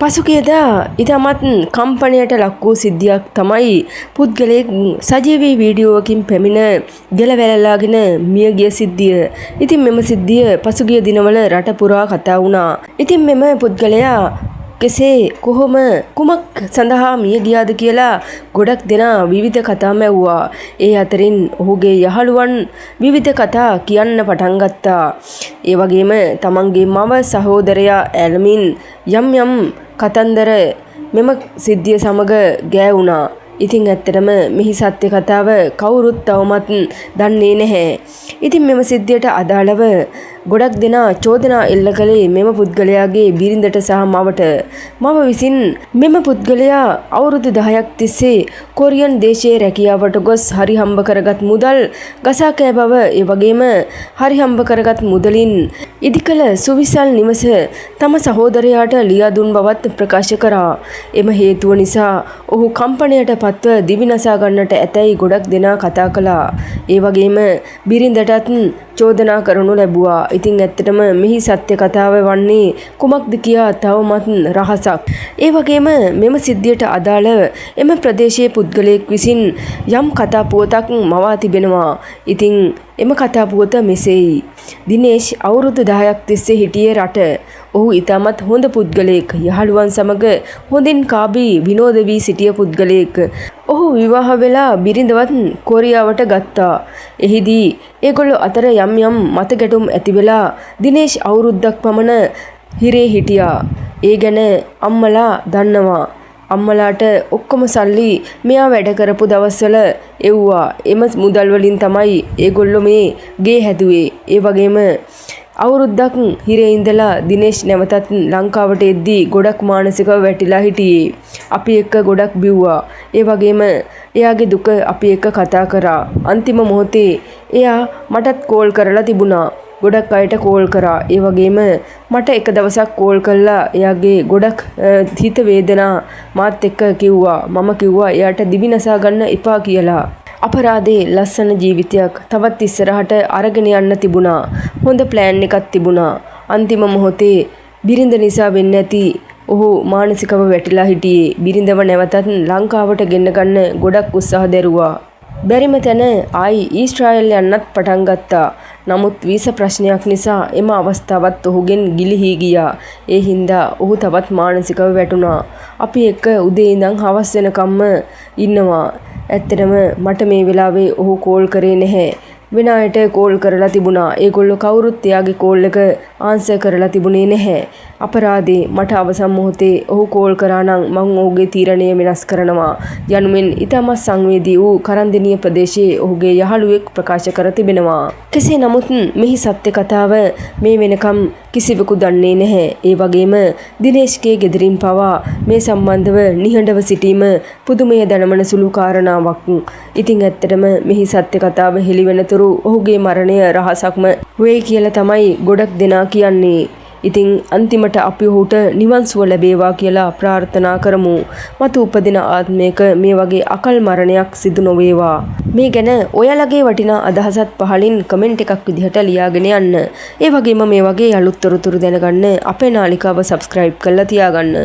පසුගියදා ඉතාමත් කම්පනයට ලක් වූ සිද්ධියක් තමයි පුද්ගලයෙක් සජීවී වීඩියෝවකින් පැමිණ ගෙල වැළලාගෙන මිය ගිය සිද්ධිය. ඉතින් මෙම සිද්ධිය පසුගිය දිනවල රට පුරා කතා වුණා. ඉතින් මෙම පුද්ගලයා කෙසේ කොහොම කුමක් සඳහා මිය ගියාද කියලා ගොඩක් දෙනා විවිධ කතා මැව්වා. ඒ අතරින් ඔහුගේ යහළුවන් විවිධ කතා කියන්න පටන් ගත්තා. ඒ වගේම තමන්ගේ මව සහෝදරයා ඈලමින් යම් යම් කතන්දර මෙම සිද්ධිය සමග ගෑවුණා. ඉතින් ඇත්තටම මෙහි සත්‍ය කතාව කවුරුත් තවමත් දන්නේ නැහැ. ඉතින් මෙම සිද්ධියට අදාළව ගොඩක් දෙනා චෝදනා එල්ල කළේ මෙම පුද්ගලයාගේ බිරිඳට සහ මවට. මව විසින් මෙම පුද්ගලයා අවුරුදු 10ක් තිස්සේ කොරියන් දේශයේ රැකියාවට ගොස් හරි හම්බ කරගත් මුදල් ගසා කෑ බව, ඒ වගේම හරි හම්බ කරගත් මුදලින් ඉදිකළ සුවිසල් නිවස තම සහෝදරයාට ලියා දුන් බවත් ප්‍රකාශ කරා. එම හේතුව නිසා ඔහු කම්පනයට පත්ව දිවි නසා ගන්නට ඇතැයි ගොඩක් දෙනා කතා කළා. ඒ වගේම බිරිඳටත් චෝදනා කරනු ලැබුවා. ඉතින් ඇත්තටම මෙහි සත්‍ය කතාව වන්නේ කුමක්ද කියා තවමත් රහසක්. ඒ වගේම මෙම සිද්ධියට අදාළ එම ප්‍රදේශයේ පුද්ගලයෙක් විසින් යම් කතා පුවතක් මවා තිබෙනවා. ඉතින් එම කතා පුවත මෙසේයි. දිනේෂ් අවුරුදු 10ක් තිස්සේ හිටියේ රට. ඔහු ඉතාමත් හොඳ පුද්ගලයෙක්. යහළුවන් සමග හොඳින් කාබී විනෝද වී සිටිය පුද්ගලයෙක්. ඔහු විවාහ වෙලා බිරිඳවත් කොරියාවට ගත්තා. එහිදී ඒගොල්ලෝ අතර යම් යම් මතගැටුම් ඇති වෙලා දිනේෂ් අවුරුද්දක් පමණ හිරේ හිටියා. ඒ ගැන අම්මලා දන්නවා. අම්මලාට ඔක්කොම සල්ලි මෙයා වැඩ කරපු දවස්වල එව්වා. එම මුදල් වලින් තමයි ඒගොල්ලෝ මේ ගේ හැදුවේ. ඒ වගේම අවුරුද්දක් හිරේ ඉඳලා දිනේෂ් නැවතත් ලංකාවට එද්දී ගොඩක් මානසිකව වැටිලා හිටියේ. අපි එක්ක ගොඩක් බිව්වා. ඒ වගේම එයාගේ දුක අපි එක්ක කතා කරා. අන්තිම මොහොතේ එයා මටත් කෝල් කරලා තිබුණා. ගොඩක් අයට කෝල් කරා. ඒ වගේම මට එක දවසක් කෝල් කළා එයාගේ ගොඩක් හිත වේදනා මාත් එක්ක කිව්වා. මම කිව්වා එයාට දිවි නසා ගන්න එපා කියලා. අපරාධේ ලස්සන ජීවිතයක් තවත් ඉස්සරහට අරගෙන යන්න තිබුණා. හොඳ ප්ලෑන් එකක් තිබුණා. අන්තිම මොහොතේ බිරිඳ නිසා වෙන්න ඇති ඔහු මානසිකව වැටිලා හිටියේ. බිරිඳව නැවතත් ලංකාවට ගෙන්න ගන්න ගොඩක් උත්සාහ දැරුවා. බැරිම තැන ආයි ඊශ්‍රායල් යන්නත් පටන් ගත්තා. නමුත් වීසා ප්‍රශ්නයක් නිසා එම අවස්ථාවත් ඔහුගෙන් ගිලිහී ගියා. ඒ හින්දා ඔහු තවත් මානසිකව වැටුණා. අපි එක්ක උදේ ඉඳන් හවස් වෙනකම්ම ඉන්නවා. ඇත්තටම මට මේ වෙලාවේ ඔහු කෝල් කරේ නැහැ. වෙන අයට කෝල් කරලා තිබුණා. ඒගොල්ලෝ කවුරුත් එයාගේ කෝල් එක ආන්සර් කරලා තිබුණේ නැහැ. අපරාධේ මට අවසන් මොහොතේ ඔහු කෝල් කරා නම් මං ඔහුගේ තීරණය වෙනස් කරනවා යනුවෙන් ඉතාමත් සංවේදී වූ කරන්දෙනිය ප්‍රදේශයේ ඔහුගේ යහළුවෙක් ප්‍රකාශ කර තිබෙනවා. කෙසේ නමුත් මෙහි සත්‍ය කතාව මේ වෙනකම් කිසිවෙකු දන්නේ නැහැ. ඒ වගේම දිනේෂ්ගේ ගෙදරින් පවා මේ සම්බන්ධව නිහඬව සිටීම පුදුමය දනවන සුළු කාරණාවක්. ඉතින් ඇත්තටම මෙහි සත්‍ය කතාව හෙළි වෙනතුරු ඔහුගේ මරණය රහසක්ම වෙයි කියලා තමයි ගොඩක් දෙනා කියන්නේ. ඉතින් අන්තිමට අපි ඔහුට නිවන් සුව ලැබේවා කියලා ප්‍රාර්ථනා කරමු. මතු උපදින ආත්මයක මේ වගේ අකල් මරණයක් සිදු නොවේවා. මේ ගැන ඔයාලගේ වටිනා අදහසත් පහලින් කමෙන්ට් එකක් විදිහට ලියාගෙන යන්න. ඒ වගේම මේ වගේ අලුත් තොරතුරු දැනගන්න අපේ නාලිකාව සබ්ස්ක්‍රයිබ් කරලා තියාගන්න.